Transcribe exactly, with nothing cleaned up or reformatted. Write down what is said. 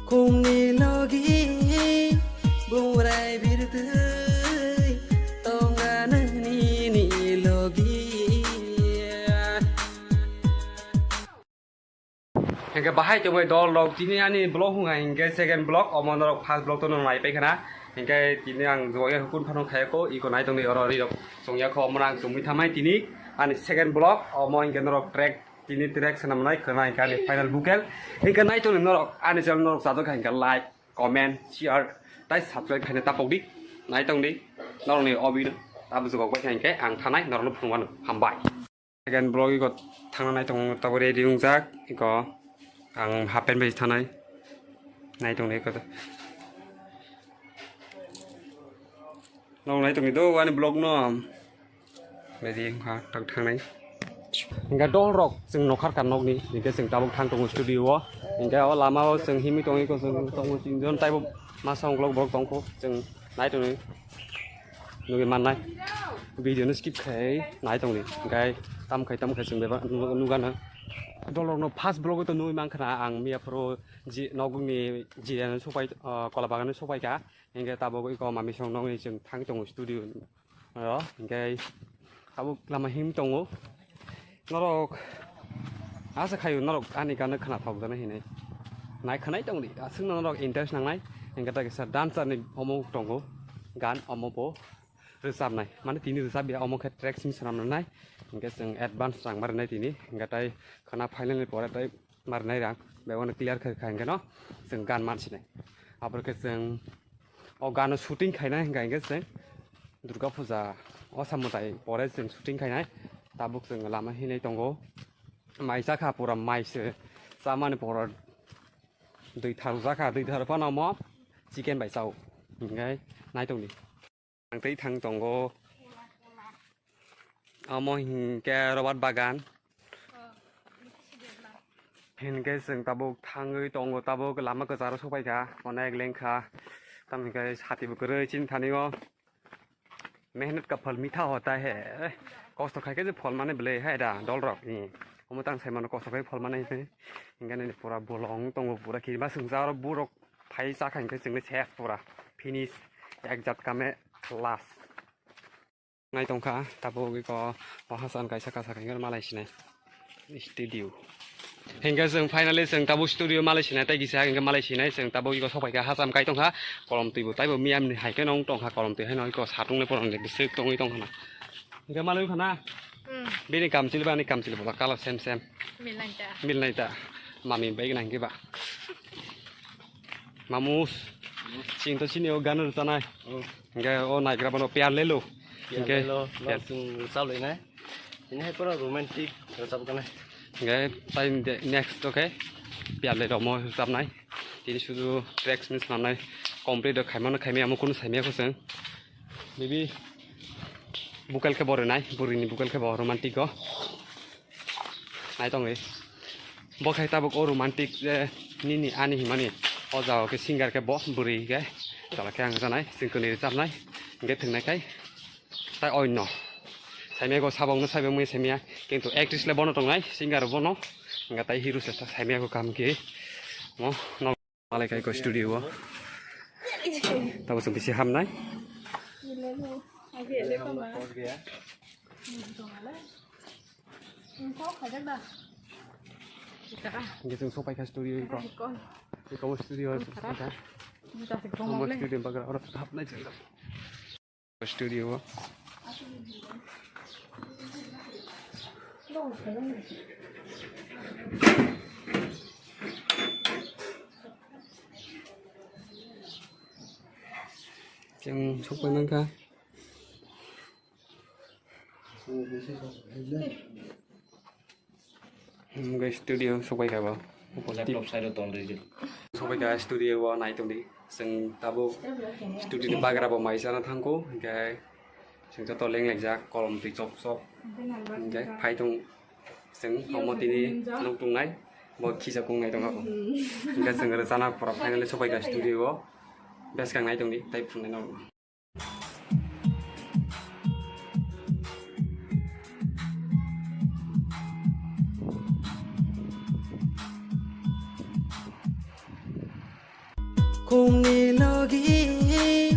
Khumni logi bumrai birtwi tonga nini logi. Hingke bahai tongbai dol rok tini ani vlog hwnga hingke second vlog omo norok first vlog to nang nai paikha na hingke tini ang joya hukun phano khayako iko nai tongdi oro ri rok chongya kho omo ang chumui thamai tini ani second vlog omo hingke norok track tini track swnam nai khwna hingke ani final bukel hingke nai tongdi norok ani channel norok chajak kha hingke like comment share tai subscribe khaina tapok di nai tongdi norok ni obi no abo jogok bai kha hingke ang thanai norok no phunukmano hambai. Second vlog iko thangna nai tongo tabuk ready wngjak iko ang half pant bai thanai nai tongdi iko nong nai tongdi do ani vlog no ready wngkha tak thangnai hingke dol rok chwng nokharkha nokni hingke chwng tabuk thang tongo studio o hingke o lama o chwng himwi tongwi tongo chwng jon taibo masa ungkulok borok tongkho chwng nai tongdi. Nugui mannai video no skip khai nai tongdi hingke tam khai tam khai chwng bebak nugano dolok no first vlog o to nugui mankha na ang miya phuru ji nogni jia no sopai kola bagan no sopai kha hingke tabuk iko mami song nogni chwng thang tongo studio o hingke tabuk lama him tongo. Norok asa khayo norok ani gana khna thok jana hinai nai khanai tongdi aswkno norok interest nangnai hingke ta kisa dancer ni omo tongo gan omo bo rwchapnai mane tini rwchapya omo khe track simi swnam rwnai hingke chwng advance rang ma rwnai tini hingke tai khna final ni pore tai ma rwnai rang bebak no clear khe kha hingke no chwng gan mansinai aboni khe chwng o gano shooting khainai hingka hingke chwng Durga Puja o samwtai pore chwng shooting khainai tabuk chwng lama hinwi tongo mai chakha pura mai se chamani pura dui thar jakha dui thar phano omo chicken bai chao hingke nai tongdi ang tei thang tongo omo hingke Robert bagan. Hinkhe chwng tabuk thangwi tongo, tabuk lama kwcharo sokpaikha, onek lengkha. Tamo hinkhe satibo kwrwi chini thani o. Mehnat ka phal mitha hota hai. Kosto khaikhe je phol mane bwlwi hai da, dolrok. Omo tang saimano kosto khai phol mane hinwi. Hinkhe nini pura bolong tongo, pura kirima swngcharo borok phai chakha hinkhe chwngni ses pura finish. Ek jat kame khalas. Nai tongkha, tabuk iko o hasan kaisa kasa khaikhe malai sinai studio. Hinkhe chwng finally chwng tabuk studio malai sinai tei kisa hinkhe malai sinai chwng tabuk iko sokpaikha hacham kai tongkha kolom twibo taibo miyamni haikhe nong tongkha kolom twi haino iko satung le porong de bisik tongwi tongkha na. Hinkhe malai wngkha na? Hmm. Bini kamchil ba ani kamchil bola kala sem sem. Milnai ta. Milnai ta. Mami bai gwnang hinkhe ba. Mamus, chwng to chini o gana rwchanai. Oh. Hingke o naigra bono piyar lelo. Piyar hingke lelo, piyar. Nok chwng rwchap lainai. Tini hai pura romantic rwchap gana. Hingke tai de-, next to khe piyar lelo mo rwchapnai. Tini sudu tracks ni swnamnai. Complete rok khaimano khaimya amo kunu saimya kho chwng. Bibi bukel khe bo rwnai, burini bukel khe bo romantic o. Nai tongwi. Bo khai tabuk o romantic je nini ani himani. O jaga khe singer khe bo bwrwi khe. Tola khe ang janai, chwng kwnwi rwchapnai. Hingke thwngnai khai. Tai oino. Saimya go sabongno saibongmani saimya. Kintu actress le bono tongnai, singer bono. Hingke tai hero se saimya go kam khe. Mo no. Malai kai ko studio o. Tabo chwng bisi hamnai. Hingke chwng sopai kha studio o iko. Iko studio o sopai kha. Omo studio bagra oro hapnai chwng. Studio o. Chwng sokpai mankha. Hingke studio sokpai kha bo. Laptop side o tong rwdi. Sokpai kha studio o nai tongdi. Chwng tabuk studio ni bagra bo mai chana thangkho. Hingke chwng joto leng laijak kolom twi chop chop. Hingke phai tong chwng omo tini nuk tongnai. Bo khisa kung nai tongkha bo. Hingke chwng rwchana pura finally sokpai kha studio o. Bwskang nai tongdi tai phunai no. Khungni logi